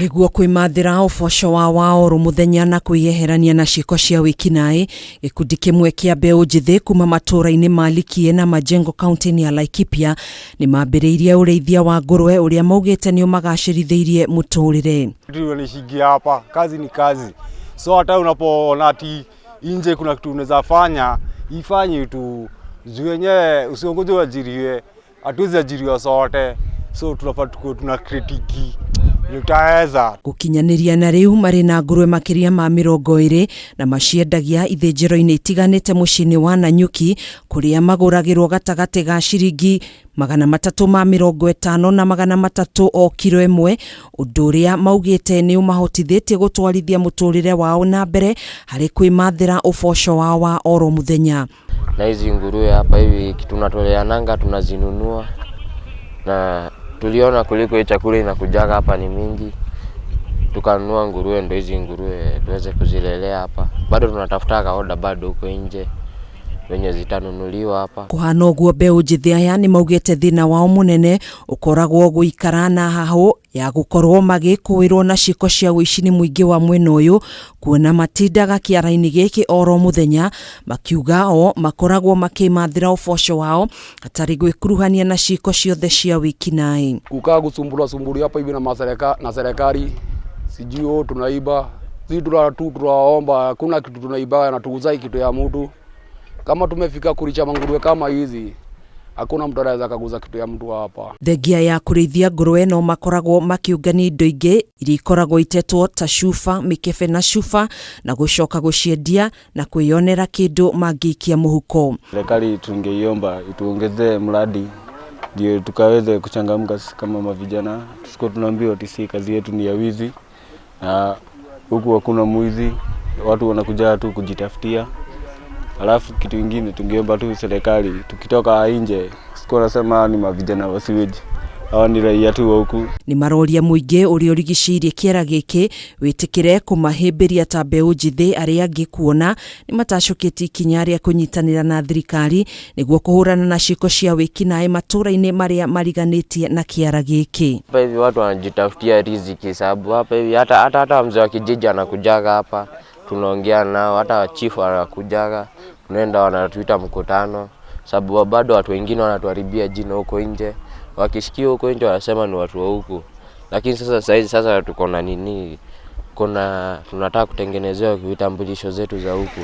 Nĩguo kwĩmathĩra ũboco wa oro mũthenya na kwĩyeherania na ciĩko cia wĩkinaĩ, gĩkundi kĩmwe kĩa mbeũ njĩthĩ kuma matũũra-inĩ ma Likie na Majengo kaunti-inĩ ya Laikipia nĩ mambĩrĩirie ũrĩithia wa ngũrwe ũrĩa maugĩte nĩ ũmagacĩrithĩirie mũtũrĩre. Tunaishingia hapa, kazi ni kazi, so hata unapoona ati nje kuna kitu unaweza fanya, ifanye tu juu yenyewe, usiongoje uajiriwe, hatuwezi ajiriwa sote, so tunafaa tukuwe tuna kritiki tutaweza. Gũkinyanĩria na rĩu marĩ na ngũrwe makĩria ma 20 na maciendagia ithĩnjĩro-inĩ itiganĩte mũciĩ-inĩ wa Nanyuki kũrĩa magũragĩrwo gatagatĩ ga ciringi 350 na 300 o kiro ĩmwe, ũndũ ũrĩa maugĩte nĩ ũmahotithĩtie gũtwarithia mũtũrĩre wao na mbere harĩ kwĩmathĩra ũboco wao wa oro mũthenya. Na hizi nguruwe hapa hivi tunatoleananga, tunazinunua na tuliona kuliko hii chakula inakujaga hapa ni mingi, tukanunua nguruwe, ndo hizi nguruwe tuweze kuzilelea hapa. Bado tunatafuta oda bado huko nje wenye zitanunuliwa hapa. Kũhana ũguo, mbeũ njĩthĩ aya nĩ maugĩte thĩna wao mũnene ũkoragwo gũikara na hahũ ya gũkorwo magĩkũĩrwo na ciĩko cia ũici nĩ mũingĩ wa mwena ũyũ, kuona matindaga kĩara-inĩ gĩkĩ oro mũthenya, makiuga o makoragwo makĩmathĩra ũboco wao hatarĩ gwĩkuruhania na ciĩko ciothe cia wĩkinaĩ. Kukaa kusumbuliwa sumbuliwa hapa hivi na serikali, sijui oh, tunaiba si tuna tu tunaomba, hakuna kitu tunaiba na tuuzai kitu ya mtu. Kama tumefika kulisha manguruwe kama hizi, hakuna mtu anaweza kaguza kitu ya mtu hapa. Thengia ya kũrĩithia ngũrwe no makoragwo makĩũngania indo ingĩ iria ikoragwo itetwo ta cuba, mĩkebe na cuba na gũcoka gũciendia na kwĩyonera kĩndũ mangĩikia mũhuko. Serikali tungeiomba ituongezee mradi ndio tukaweze kuchangamka sisi kama mavijana, tusikuwa tunaambiwa ati si kazi yetu ni ya wizi, na huku hakuna mwizi, watu wanakuja tu kujitafutia. Alafu kitu ingine tungeomba tu serikali, tukitoka nje sikuwa nasema ni mavijana wa sewage, hawa ni raia tu wa huku. Nĩ maroria mũingĩ ũrĩa ũrigicĩirie kĩara gĩkĩ wĩtĩkĩre kũmahĩmbĩria ta mbeũ njĩthĩ arĩa angĩ, kuona nĩ matacũkĩtie ikinya rĩa kũnyitanĩra na thirikari nĩguo kũhũrana na ciĩko cia wĩkinaĩ matũũra-inĩ marĩa mariganĩtie na kĩara gĩkĩ. Hapa hivi watu wanajitafutia riziki, sababu hapa hivi hata mzee wa kijiji anakujaga hapa, tunaongea nao, hata chifu anakujaga, tunaenda wanatuita mkutano, sababu bado watu wengine wanatuharibia jina huko nje. Wakishikia huko nje wanasema ni watu wa huku, lakini sasa saizi sasa tuko na nini, kuna tunataka kutengenezewa vitambulisho zetu za huku.